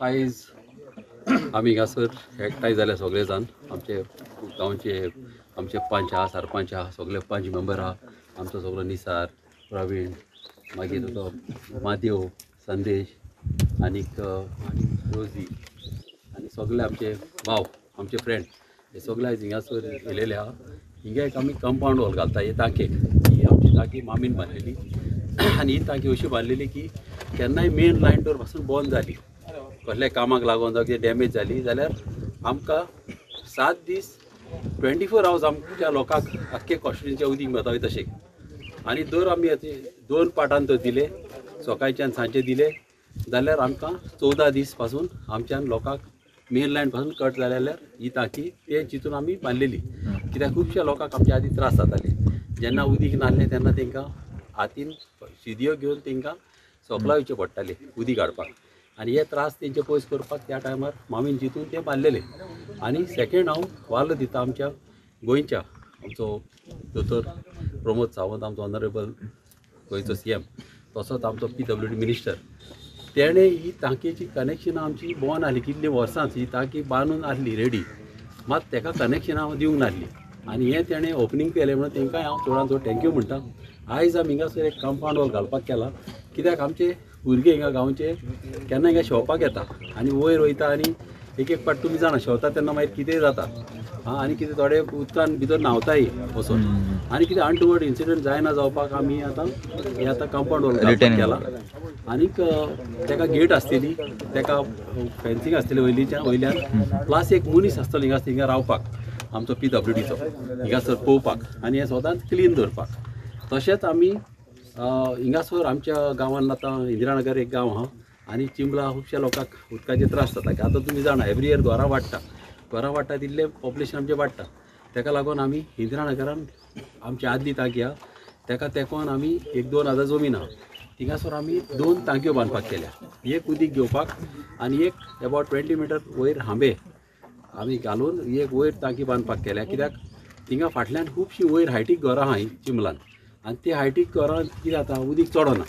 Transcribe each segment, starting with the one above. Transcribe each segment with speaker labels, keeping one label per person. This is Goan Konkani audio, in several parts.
Speaker 1: आयज आमी हांगासर एकठांय जाले सगळे जाण, आमचे गांवचे आमचे पंच आहा, सरपंच आहा, सगळे पंच मेंबर आहा, आमचो सगळो निसार, प्रवीण, मागीर तो मादेव, संदेश आनीक रोजी आनी सगळे आमचे भाव, आमचे फ्रेंड हे सगळे आयज हिंगासर येयलेले आहा. हिंगा एक आमी कंपावंड वॉल घालता हे टांकेक. ही आमची टांकी मामीन बांदलेली आनी ही टांकी अशी बांदलेली की केन्नाय मेन लायन डोर पासून बंद जाली, कसल्या कामाक लागून जावं कितें डॅमेज जाली जाल्यार आमकां 7 दीस 24 आवर्स आमच्या लोकांक आख्खे कॉन्स्टिट्युएन्सीचें उदीक मेळटा तशें. आनी दर आमी 2 पार्टान तर दिले, सकाळचे आनी सांजचे दिले जाल्यार आमकां 14 दीस पासून आमच्यान लोकांक मेन लायन पासून कट जाले जाल्यार ही टांकी ते चिंतून आमी बांदलेली. कित्याक खुबश्या लोकांक आमच्या आदी त्रास जाताले, जेन्ना उदीक नासलें तेन्ना तांकां हातीन शिदयो घेवन तांकां सोकला वयचें पडटालें उदीक हाडपाक. आनी हे त्रास तेंचे पयस करपाक त्या टायमार मामीन चिंतून ते बांदलेले. आनी सेकेंड हांव वालो दिता आमच्या गोंयच्या आमचो दोतोर प्रमोद सावंत, आमचो ऑनरेबल गोंयचो CM, तसोच आमचो PWD minister, तेणें ही टांकयेची कनेक्शनां आमची बंद आहली कितलीं वर्सांच ही टांकी बांदून आहली रेडी, मात तेका कनेक्शनां हांव दिवंक नासली. आनी हें तेणें ओपनींग केलें म्हणून तेंकांय हांव चडान चड thank you म्हणटा. आयज आमी हिंगासर एक कंपावंड वॉल घालपाक केला, कित्याक आमचे भुरगे हिंगा गांवचे केन्ना हिंगा शेवपाक येता आनी वयर वयता आनी एक एक पाट तुमी जाणा शेवता तेन्ना मागीर कितेंय जाता आनी कितें थोडे उदकान भितर न्हांवताय वचून आनी कितें अनटुवर्ड इन्सिडंट जायना जावपाक आमी आतां हें आतां कंपावंड वॉल घालपाक केला. आनीक तेका गेट आसतली, तेका फेन्सींग आसतली वयलीच्यान वयल्यान, प्लस एक मनीस आसतलो हिंगा हिंगा रावपाक आमचो PWDचो हिंगासर पळोवपाक आनी हें सदांच क्लीन दवरपाक. तशेंच आमी हिंगासर आमच्या गांवांत आतां इंदिरानगर एक गांव आहा आनी चिंबला खुबश्या लोकांक उदकाचे त्रास जाता. आतां तुमी जाणा एवरी इयर घरां वाडटा, घरां वाडटा तितलें पॉप्युलेशन आमचें वाडटा. तेका लागून आमी इंदिरानगरान आमची आदली टांकी आहा तेका तेकोन आमी 1-2 हजार जमीन आहा थिंगासर आमी 2 टांकयो बांदपाक केल्या, एक उदीक घेवपाक आनी एक अबावट 20 मिटर वयर हांबे आमी घालून एक वयर टांकी बांदपाक केल्या. कित्याक थिंगा फाटल्यान खुबशीं वयर हायटीक घरां आहा चिंबलान आनी ती हायटीक घरां कितें जाता उदीक चडना,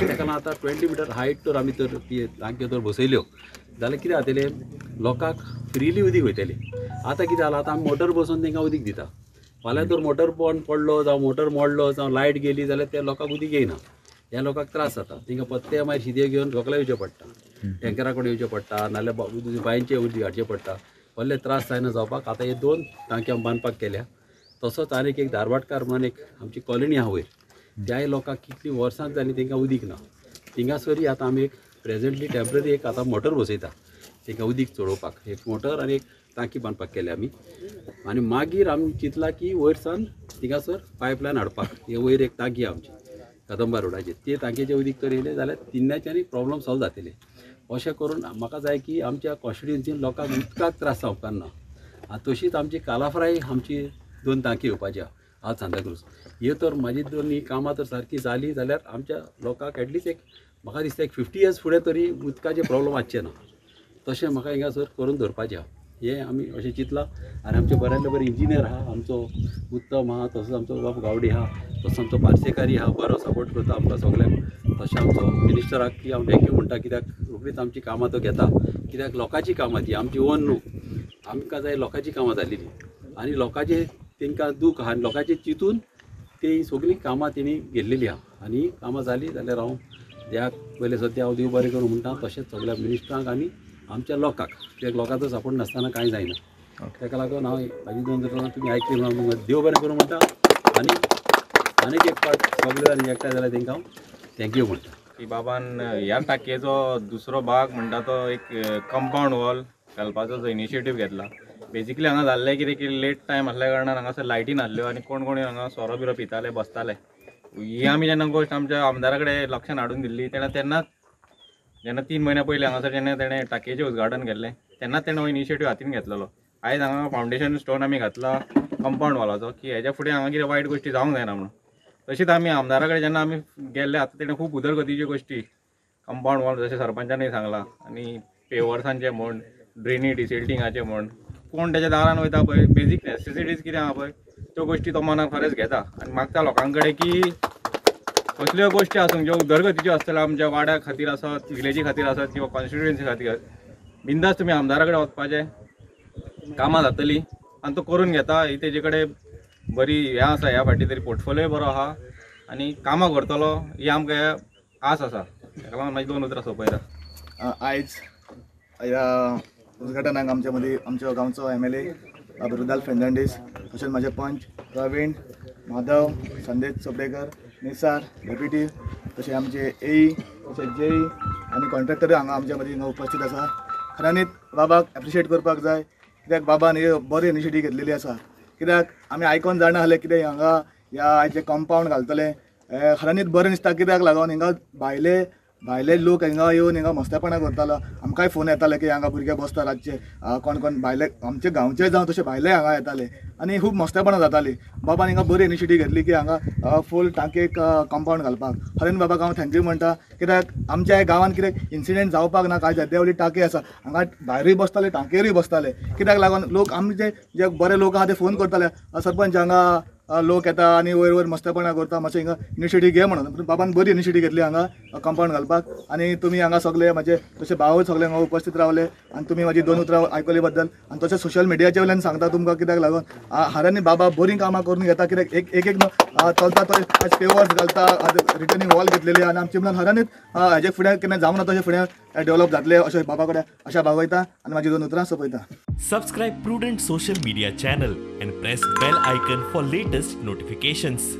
Speaker 1: तेका लागून आतां 20 मिटर हायट तर आमी तर ती टांक्यो तर बसयल्यो जाल्यार कितें जातलें लोकांक फ्रिली उदीक वयतलें. आतां कितें जालां, आतां आमी मोटर बसोवन तांकां उदीक दिता, फाल्यां जर मोटर बंद पडलो जावं मोटर मोडलो जावं लायट गेली जाल्यार त्या लोकांक उदीक येयना, ह्या लोकांक त्रास जाता. तांकां पत्ते मागीर शिदे घेवन रोखले येवचें पडटा, टँकरा कडेन येवचें पडटा, नाल्यार बांयचें उदीक हाडचें पडटा. व्हडले त्रास जायना जावपाक आतां हे 2 टांक्यो आमी बांदपाक केल्या. तसोच आनीक एक धारवाडकार म्हणून एक आमची कॉलनी आहा वयर, त्याय लोकांक कितलीं वर्सां जालीं तांकां उदीक ना, थिंगासरी आतां आमी एक प्रेजेंटली टेंपररी एक आतां मोटर बसयता तांकां उदीक चडोवपाक, एक मोटर आनी एक टांकी बांदपाक केल्या आमी. आनी मागीर आमी चिंतलां की वयर सावन थिंगासर पायपलायन हाडपाक, हे वयर एक टांकी आमची कदंबा रोडाचेर, ते टांकयेचें उदीक तर येयलें जाल्यार तिन्नाच्यानी प्रॉब्लम सॉल्व जातले. अशें करून म्हाका जाय की आमच्या कॉन्स्टिट्युएन्सीन लोकांक उदकाक त्रास जावपाक ना. आनी तशीच आमची कालाफ्राय आमची 2 टांकी येवपाची आहा आज सांताक्रूज, हे तर म्हाजी दोन कामां तर सारकी जाली जाल्यार आमच्या लोकांक एटलिस्ट एक म्हाका दिसता एक 50 इयर्स फुडें तरी उदकाचे प्रॉब्लम आसचे ना, तशें म्हाका हिंगासर करून दवरपाचें आहा. हें आमी अशें चिंतलां. आनी आमचे बऱ्यांतले बरे इंजिनियर आहा, आमचो उत्तम आहा, तसोच आमचो बाब गावडी आहा, तसो आमचो पार्सेकारी आहा, बरो सपोर्ट करता आमकां सगळ्यांक. तशें आमचो मिनिस्टराक की हांव thank you म्हणटा, कित्याक रोखडीच आमची कामां तो घेता, कित्याक लोकांची कामां ती आमची ओन न्हू, आमकां जाय लोकांची कामां जाल्लेली आनी लोकांचे तांकां दूख आहा आनी लोकांचें चिंतून ती सगळीं कामां तेणी घेतलेली आहा. आनी कामां जालीं जाल्यार हांव देवाक पयलें सद्या हांव देव बरें करूं म्हणटा, तशेंच सगळ्या मिनिस्टरांक आनी आमच्या लोकांक, कित्याक लोकांचो सपोर्ट नासतना कांय जायना. ताका लागून हांव म्हाजी 2 उतरां तुमी आयकली म्हणून देव बरें करूं म्हणटा आनी आनीक एक पाट सगळे जाण एकठांय जाल्यार तांकां हांव thank you म्हणटा.
Speaker 2: की बाबान ह्या टांकयेचो दुसरो भाग म्हणटा तो एक कंपावंड वॉल घालपाचो जो इनिशिएटीव घेतला. बेसिकली हांगा जाल्लें कितें की लेट टायम आसल्या कारणान हांगासर लायटी नासल्यो आनी कोण कोण हांगा सोरो बिरो पिताले बसताले. ही आमी जेन्ना गोश्ट आमच्या आमदारा कडेन लक्षान हाडून दिल्ली तेन्ना तेन्नाच जेन्ना 3 म्हयन्या पयलीं हांगासर जेन्ना तेणें टांकयेचें उद्घाटन केल्लें तेन्नाच तेणें हो इनिशिएटीव हातीन घेतलेलो. आयज हांगा फावंडेशन स्टोन आमी घातला कंपावंड वॉलाचो की हेज्या फुडें हांगा कितें वायट गोश्टी जावंक जायना म्हणून. तशीच आमी आमदारा कडेन जेन्ना आमी गेल्ले आतां तेणें खूब उदरगतीच्यो गोश्टी कंपावंड वॉल जशें सरपंचानूय सांगलां आनी पेवर्सांचें म्हण, ड्रेनी डिसिल्टिंगाचें म्हण, कोण तेच्या दारान वयता पळय बेजीक नॅसेसिटीज कितें आहा पळय त्यो गोश्टी तो मनाक खरेंच घेता आनी मागता लोकां कडेन की कसल्यो गोश्टी आसूं ज्यो उदरगतीच्यो आसतल्यो आमच्या वाड्या खातीर आसत, विलेजी खातीर आसत किंवा कॉन्स्टिट्युएन्सी खातीर, बिंदास तुमी आमदारा कडेन वचपाचें, कामां जातलीं आनी तो करून घेता. ही तेजे कडेन बरी हें आसा, ह्या फाटी तरी पोर्टफोलियो बरो आहा आनी कामां करतलो ही आमकां आस आसा. ताका लागून म्हाजी 2 उतरां सोंपयता.
Speaker 3: आयज ह्या उद्घाटनाक आमच्या मदीं आमच्या गांवचो MLA Rudolf Fernandes, तशेंच म्हाजे पंच प्रवीण, माधव, संदेश चोपडेकर, निसार डेप्युटी, तशें आमचे एई, तशें जेई आनी कॉन्ट्रॅक्टरूय हांगा आमच्या मदीं हांगा उपस्थित आसा. खऱ्यांनीच बाबाक एप्रिशिएट करपाक जाय, कित्याक बाबान ही बरी इनिशिएटीव घेतलेली आसा. कित्याक आमी आयकोन जाणा जालें कितें हांगा ह्या आयचे कंपावंड घालतले, खऱ्यांनीच बरें दिसता. कित्याक लागून हिंगा भायले भायले लोक हिंगा येवन हिंगा मस्तेपणां करतालो. आमकांय फोन येताले की हांगा भुरगे बसता रातचे, कोण कोण भायले आमचे गांवचे जावं तशे भायले हांगा येताले आनी खूब मस्तेपणां जातालीं. बाबान हिंगा बरी इनिशिएटीव घेतली की हांगा फूल टांकयेक कंपावंड घालपाक. खरें बाबाक हांव thank you म्हणटा, कित्याक आमच्या गांवांत कितें इन्सिडंट जावपाक ना काय जाय व्हडली टांकी आसा, हांगा भायरूय बसताले टांकयेरूय बसताले. कित्याक लागून लोक आमचे जे बरे लोक आहा ते फोन करताले, सरपंच हांगा लोक येता आनी वयर वयर मस्तेपणां करता, मातशें हिंगा इनिशिएटीव घे म्हणून. पूण बाबान बरी इनिशिएटीव घेतली हांगा कंपावंड घालपाक. आनी तुमी हांगा सगळे म्हाजे तशे भाव सगळे हांगा उपस्थित रावले आनी तुमी म्हाजी दोन उतरां आयकले बद्दल. आनी तशें सोशल मिडियाच्या वयल्यान सांगता तुमकां, कित्याक लागून हारांनी बाबा बरीं कामां करून घेता. कित्याक एक एक एक चलता तो आज पेवर्स घालता, रिटर्निंग वॉल घेतलेली आनी आमचे म्हणून हरांनीच हेजे फुडें केन्ना जावना तशें फुडें डेव्हलप जातले अशें बाबा कडेन अशें भागयता आनी म्हाजी दोन उतरां सोंपयता.
Speaker 4: Subscribe Prudent Social Media channel and press bell icon for latest notifications.